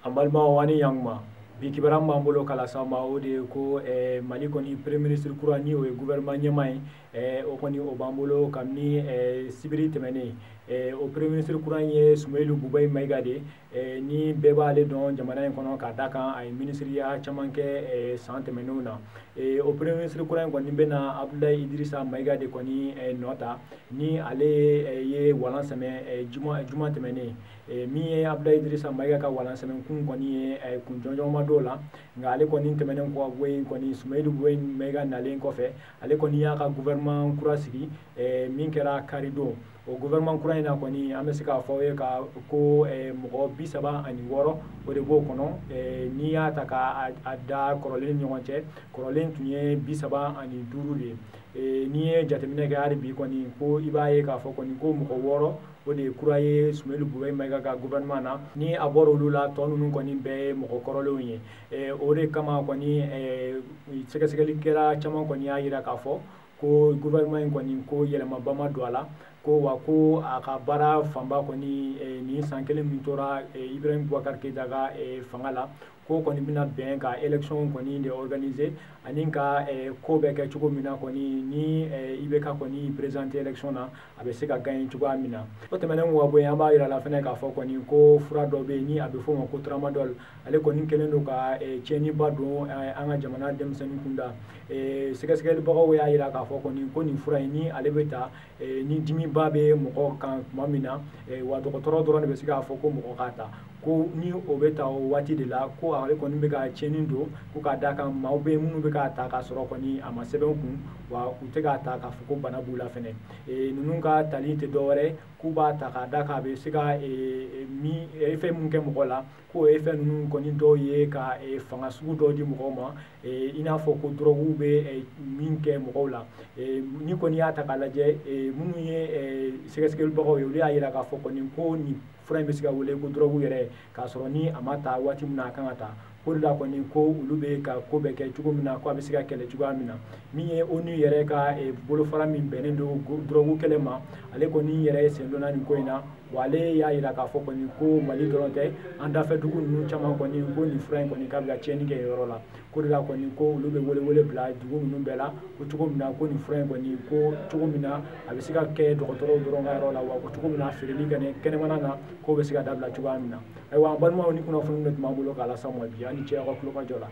An balimaw, ani ɲankuma. Bi kibaruya min b'an bolo k'a lase aw ma, o de ye ko Mali kɔni premier ministre kura, ni o ye gouvernement ɲɛmaa ye, o kɔni o b'an bolo kabini sibiri tɛmɛnen. O premier ministre kura in ye Sumeyilu Bubayi Mayiga de ye, ni bɛɛ b'ale dɔn jamana in kɔnɔ, k'a da kan a ye minisiriya caman kɛ san tɛmɛnenw na. O premier ministre kura in kɔni bɛna Abudulayi Idirisa Mayiga de kɔni nɔ ta, ni ale ye walan sɛmɛ juma tɛmɛnen. Min ye Abudulayi Idirisa Mayiga ka walan sɛmɛ kun kɔni ye, kun jɔnjɔn ma d'o la, nka ale kɔni tɛmɛnen kɔ bɔ yen kɔni, Sumeyilu Bubayi Mayiga nalen kɔfɛ, ale kɔni y'a ka gouvernement kura sigi min kɛra karidon. O gouvernement kura in na kɔni, an bɛ se k'a fɔ aw ye ka ko mɔgɔ 36, o de b'o kɔnɔ. N'i y'a ta k'a da kɔrɔlen ni ɲɔgɔn cɛ, kɔrɔlen tun ye 35 de ye. N'i ye jateminɛ kɛ hali bi kɔni, ko i b'a ye k'a fɔ kɔni ko mɔgɔ 6, o de ye kura ye Sumeyilu Bubayi Mayiga ka gouvernement na. Ni a bɔra olu la, tɔ ninnu kɔni bɛɛ ye mɔgɔ kɔrɔlenw ye. O de kama kɔni, sɛgɛsɛgɛlikɛla caman kɔni y'a jira k'a fɔ ko gouvernement in kɔni, ko yɛlɛmaba ma don a la, ko wa ko a ka baara fanba kɔni, nin san kelen min tora Ibrahim Boubacar Keïta ka fanga la, ko kɔni bɛna bɛn ka élection kɔni de organiser, ani ka ko bɛ kɛ cogo min na kɔni, ni IBK kɔni présenter élection na, a bɛ se ka gagner cogoya min na. O tɛmɛnen kɔ ka bɔ yen, an b'a yira la fɛnɛ k'a fɔ kɔni ko fura dɔ bɛ yen ni a bɛ f'o ma ko tramadol. Ale kɔni kɛlen don ka tiɲɛniba don an ka jamana denmisɛnnin kunda. Sɛgɛsɛgɛlibagaw y'a yira k'a fɔ kɔni ko nin fura in, ni ale bɛ ta ni dimiba bɛ mɔgɔ kan tuma min na, wa dɔgɔtɔrɔ dɔrɔn de bɛ se k'a fɔ ko mɔgɔ k'a ta, ko ni o bɛ ta o waati de la, ko ale kɔni bɛ ka tiɲɛni don, ko k'a d'a kan maaw bɛ yen minnu bɛ k'a ta k'a sɔrɔ kɔni a ma sɛbɛn kun, wa u tɛ k'a ta k'a fɔ ko bana b'u la fɛnɛ. Ninnu ka tali tɛ dɔwɛrɛ, k'u b'a ta k'a da kan a bɛ se ka min effet mun kɛ mɔgɔ la, k'o effet ninnu kɔni dɔw ye ka fanga sugu dɔw di mɔgɔw ma, i n'a fɔ ko drogue bɛ min kɛ mɔgɔw la. Ni kɔni y'a ta k'a lajɛ, minnu ye sɛgɛsɛgɛlibagaw ye, olu y'a jira k'a fɔ kɔni ko nin fura in bɛ se ka wele ko drogue yɛrɛ, k'a sɔrɔ ni a ma ta waati min na a kan ka ta. O de la kɔni ko olu bɛ ka ko bɛɛ kɛ cogo min na, ko a bɛ se ka kɛlɛ cogoya min na. Min ye ONU yɛrɛ ka bolofara min bɛnnen don drogue kɛlɛ ma, ale kɔni yɛrɛ sen donna nin ko in na, wa ale y'a jira k'a fɔ kɔni ko Mali dɔrɔn tɛ, an dafɛ dugu ninnu caman kɔni, ko nin fura in kɔni k'a bɛ ka tiɲɛni kɛ yɔrɔ la. Ko de la kɔni ko olu bɛ welewele bila dugu ninnu bɛɛ la, ko cogo min na ko nin fura in kɔni, ko cogo min na a bɛ se ka kɛ dɔgɔtɔrɔw dɔrɔn ka yɔrɔ la, wa ko cogo min na feereli kɛnɛmana na, k'o bɛ se ka dabila cogoya min na. Ayiwa, an balimaw, ni kunnafoni de tun b'an bolo k'a lase aw ma bi. Aw ni ce aw ka tulomajɔ la.